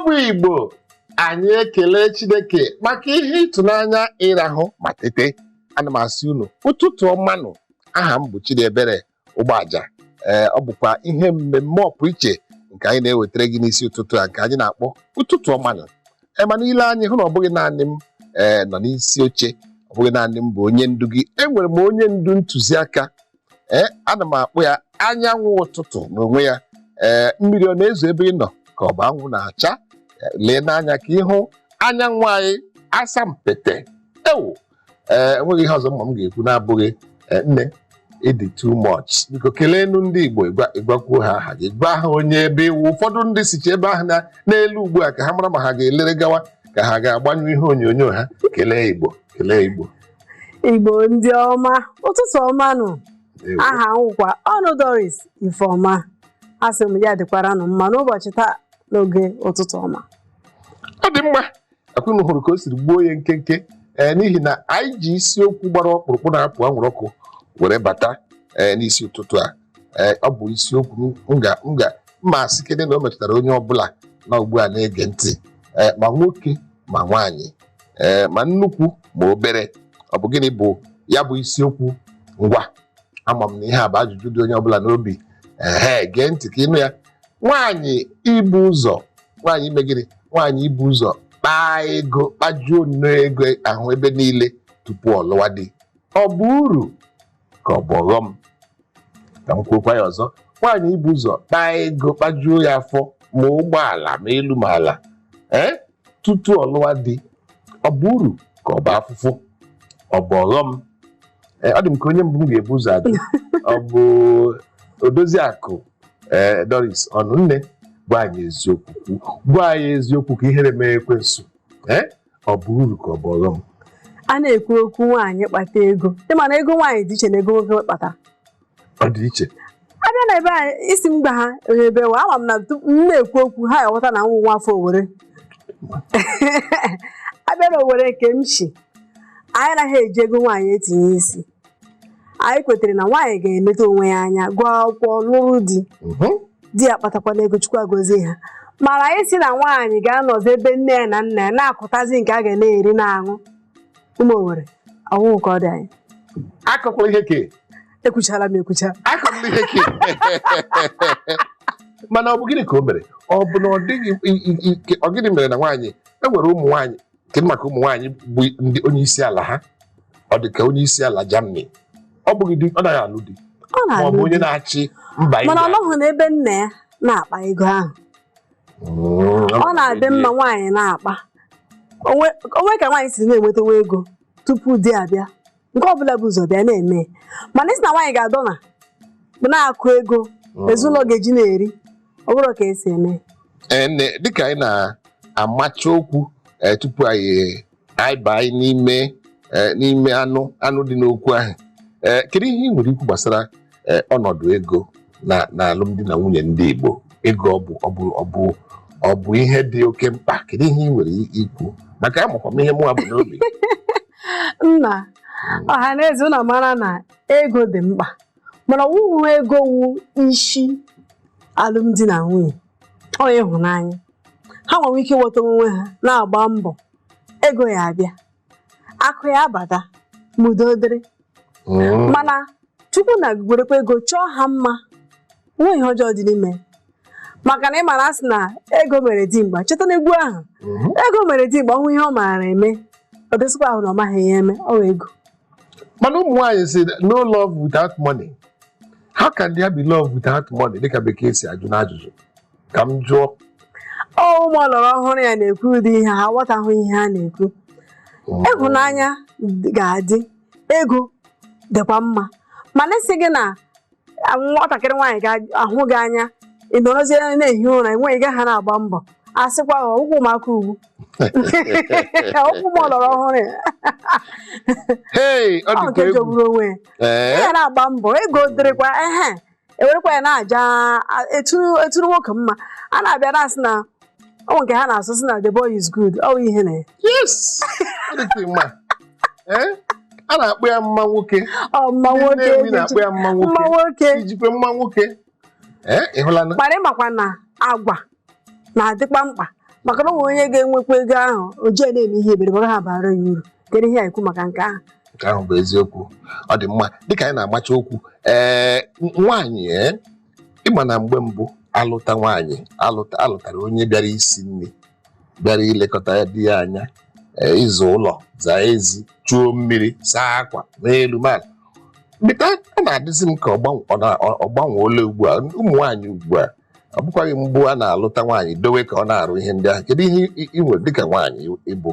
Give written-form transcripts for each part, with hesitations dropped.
Bụ Igbo, anyị ekele Chineke maka ihe ịtụnanya ịrahụ ma tete. Ana m asị unu ụtụtụ ọmanụ. Aha m bụ Chidiebere Ụgbọaja. Ee, ọ bụkwa ihe mmemme ọpụ iche nke anyị na-ewetara gị n'isi ụtụtụ a, nke anyị na-akpọ Ụtụtụ Ọmanụ. Ee, mana ile anyị hụ na ọ bụghị naanị m ee nọ n'isi oche, ọ bụghị naanị m bụ onye ndu gị. Enwere m onye ndu ntụziaka. Ee, ana m akpọ ya anyanwụ ụtụtụ n'onwe ya. Ee, mmiri ọ na-ezo ebe ị nọ ka ọ bụ anwụ na-acha? Lee n'anya ka ịhụ anyanwụ anyị asampete ewu. Ee, enweghị ihe ọzọ mma m ga-ekwu na-abụghị nne, ịdị too much. Biko keleenụ ndị Igbo, ịgwakwuo ha aha gị, gwa ha onye ebe iwu. Ụfọdụ ndị sicha ebe ahụ na n'elu ugbu a ka ha mara ma ha ga-elere gawa ka ha ga-agbanyụ ihe onyonyo ha. Kelee Igbo, kelee Igbo. Igbo ndị ọma, ụtụtụ ọma nụ. Ndewo. Aha nwụkwa ọnụ Doris Ifeọma. Asị m ya dịkwara nụ mma n'ụbọchị taa n'oge Ụtụtụ Ọma. Ọ dị mma. Akwụnụ hụrụ ka o siri gbuo ya nkenke. Ee, n'ihi na anyị ji isiokwu gbara ọkpụrụkpụ na-apụ anwụrụ ọkụ were bata ee n'isi ụtụtụ a. Ee, ọ bụ isiokwu m ga mma asị kedụ na o metụtara onye ọbụla nọ ugbu a na-ege ntị, ee, ma nwoke ma nwaanyị, ee, ma nnukwu ma obere. Ọ bụ gịnị bụ ya bụ isiokwu? Ngwa, ama m na ihe a bụ ajụjụ dị onye ọbụla n'obi. Ehe, gee ntị ka ịnụ ya. Nwaanyị ibu ụzọ, nwaanyị ime gịnị? Nwaanyị ibu ụzọ kpaa ego, kpajuo nnọọ ego ahụ ebe niile tupu ọ lụwa di, ọ bụ uru ka ọ bụ ọghọm? Ka m kwuokwa ya ọzọ: nwaanyị ibu ụzọ kpaa ego, kpajuo ya afọ, ma ụgbọala ma elu ma ala, ee, tutu ọ lụwa di, ọ bụ uru ka ọ bụ afụfụ, ọ bụ ọghọm? Ee, ọ dị m ka onye mbụ m ga-ebu ụzọ ajụ ọ bụ odozi akụ. Ee, Doris ọnụ, nne, gwa anyị eziokwu, gwa anyị eziokwu ka ihere mee ekwensu. Ee, ọ bụ uru ka ọ bụ ọghọm? A na-ekwu okwu nwaanyị kpata ego, ịma na ego nwaanyị dị iche na ego nwoke kpata. Ọ dị iche. Abịa na ebe a, isi m gba ha onye ebe wa, ama m na tupu m na-ekwu okwu ha aghọta na nwụ nwa afọ Owere. Abịa na Owere nke m shi, anyị anaghị eji ego nwaanyị etinye isi. Anyị kwetere na nwaanyị ga-emeta onwe ya anya, gụọ akwụkwọ, lụrụ di, di ya kpatakwana ego, Chukwu agọzie ha. Mana anyị si na nwaanyị ga-anọzi ebe nne ya na nna ya na-akụtazi nke a ga na-eri na-aṅụ, ụmụ Owere, ọwụwụ ka ọ dị anyị. Akọkwala ihe ke. Ekwuchala m ekwucha. Akọkwala ihe ke. Mana ọ bụ gịnị ka o mere? Ọ bụ na ọ dịghị ọ gịnị mere na nwaanyị e nwere ụmụ nwaanyị? Kedu maka ụmụ nwaanyị bụ ndị onye isi ala ha? Ọ dị ka onye isi ala Germany, ọ bụghị di, ọ naghị alụ di. Ọ ma ọ na-alụ bụ onye di. na-achị mba Mana ọ India. nọghị n'ebe nna ya na-akpa ego ahụ. Ọ na-adị mma nwaanyị na-akpa onwe onwe ka nwaanyị si na-enweta nwa ego tupu di abịa, nke ọbụla bụ ụzọ bịa na-eme. Mana isi na nwaanyị ga-adọ na bụ na-akụ ego ezinụlọ ga-eji na-eri, ọ bụrụ ka esi eme. Ee, nne, dịka anyị na-amacha okwu, ee, tupu anyị baa n'ime, ee, n'ime anụ anụ dị n'okwu ahụ, ee, kedu ihe ị nwere ikwu gbasara, ee, ọnọdụ ego na alụmdi na nwunye ndị Igbo? Ego ọ bụ ihe dị oke mkpa? Kedu ihe ị nwere ikwu? Maka amakwa m ihe mụnwa bụ n'obi. Nna, ọha na eze, ụnụ mara na ego dị mkpa, mana ọwụwụ ego wu isi alụmdi na nwunye. Ọ ịhụnanya ha nwere ike ịghọta onwe ha, na-agba mbọ, ego ya abịa, akụ ya abata, ma udo dịrị. Mana Chukwu na werekwa ego chọọ ha mma, nwe ihe ọjọọ dị n'ime, maka na ị mara asị na ego mere dimkpa. Cheta na egwu ahụ, ego mere dimkpa, ọhụ ihe ọ maara eme, ọ dịsịkwa ahụ na ọ maghị ihe eme, ọ wụ ego. Mana ụmụ nwaanyị si, "No love without money." How can there be love without money? Dịka bekee si ajụ n'ajụjụ ka m jụọ. Ọ ụmụ ọlọrọ ọhụrụ ya na-ekwu ụdị ihe ha aghọtaghị ihe ha na-ekwu. Ịhụnanya ga-adị, ego dịkwa mma, mana isi gị na nwatakịrị nwaanyị ga-ahụ gị anya, ị nọrọzie na-ehi ụra, enweghị gaghị na-agba mbọ, asịkwa ụkwụ ụmụaka ugwu, ụkwụ ụmụ ọlọrọ ọhụrụ ya. Hey, ọ ọ dịkwa nke egwu. jọgburu onwe ya. Ee. Ị ga na-agba mbọ, ego dịrịkwa, ehe, ewerekwa ya na-aja eturu nwoke mma. A na-abịa na-asị na ọ nke ha na-asụ sị na the boy is good, ọ bụ ihe na ya. Yes, ọ dịkwa mma. Ee, a na-akpọ ya mma nwoke. Ọ mma Ndị nwoke. Nnewi na-akpọ ya mma nwoke. Mma nwoke. Ijikwe mma nwoke, ee, ị hụlanụ. Kpara ịmakwa na agwa na-adịkwa mkpa. Maka na o nwere onye ga-enwekwa ego ahụ, o ji ya na-eme ihe ebere, ọ gaghị abara ya uru. Kedu ihe a ekwu maka nke ahụ? Nke ahụ bụ eziokwu. Ọ dị mma. Dịka anyị na-amacha okwu, ee, nwaanyị, ee, ịma na mgbe mbụ alụta nwaanyị, alụta, alụtara onye bịara isi nri, bịara ilekọta ya, di ya anya, ee, ịzụ ụlọ, zaa ezi, chuo mmiri, saa akwa n'elu mal bita. Ọ na-adịzi m ka ọ gbanweela ugbu a. Ụmụ nwaanyị ugbu a, ọ bụkwaghị mbụ a na-alụta nwaanyị dowe ka ọ na-arụ ihe ndị ahụ. Kedu ihe ị nwere dịka nwaanyị ịbụ?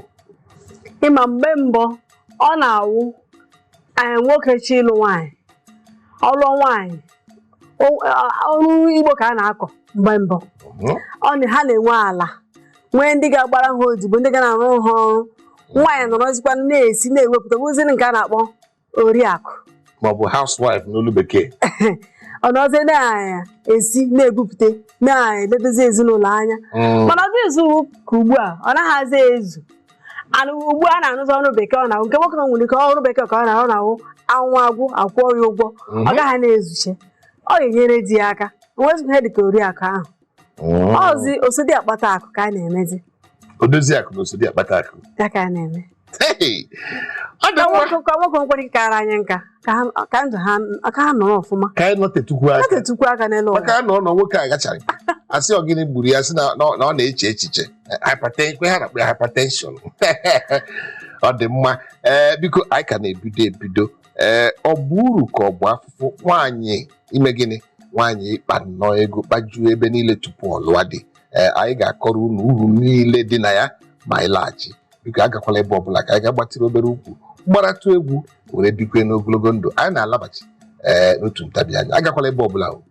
Ịma, mgbe mbụ ọ na-awụ anyị nwoke chi ịlụ nwaanyị, ọlụọ nwaanyị, ọrụ Igbo ka a na-akọ mgbe mbụ. Ọ na ha na-enwe ala, nwee ndị ga-agbara ha odibo, ndị ga na-arụ ha ọrụ. Nwaanyị nọrọzikwa na-esi, na-ewepụta, bụziri nke a na-akpọ oriakụ, maọbụ housewife n'olu bekee. Ọ nọzie na-esi, na-ebupụte, na-edozi ezinụlọ anya. Mana ọ dị ezu ka ugbu a, ọ naghịzi ezu. Anụ ugbu a na-anụzi ọrụ bekee, ọ na nke nwoke nwere ike ọrụ bekee ka ọ na-arụ, na-awụ anwụ agwụ akwụọ ya ụgwọ. Ọ gaghị na-ezuche, ọ ga-enyere di ya aka nwezụ ihe dịka oriakụ ahụ. Ọzi osodi akpata akụ ka a na-emezi. Odozi akụ na osodi akpata akụ. Ya ka a na-eme. Hey! Ọ dị Ka mma. nwoke, ka nwoke nwekwara ike kara anyị nka, ka ndụ ha, ka ha nọrọ ọfụma. Ka anyị nọtetukwu ha aka. tetukwu aka n'elu ụwa. Maka na ọ nọ, nwoke agachaghị asị ọ gịnị gburu ya, sị na ọ na-eche echiche hypertension, ha na-akpọ ya hypertension. Ọ dị mma. Ee, biko, anyị ka na-ebido ebido. Ee, ọ bụ uru ka ọ bụ afụfụ nwaanyị ime gịnị, nwaanyị ịkpa nnọọ ego kpajuo ebe niile tupu ọ lụọ di? Ee, anyị ga-akọrọ unu uru niile dị na ya ma anyị laghachi. Biko, agakwala ebe ọbụla, ka anyị ga-agbatịrị obere ukwu, gbaratụ egwu, were bikwe n'ogologo ndụ. Anyị na-alabachi, ee, n'otu ntabi anya. Agakwala ebe ọbụla o.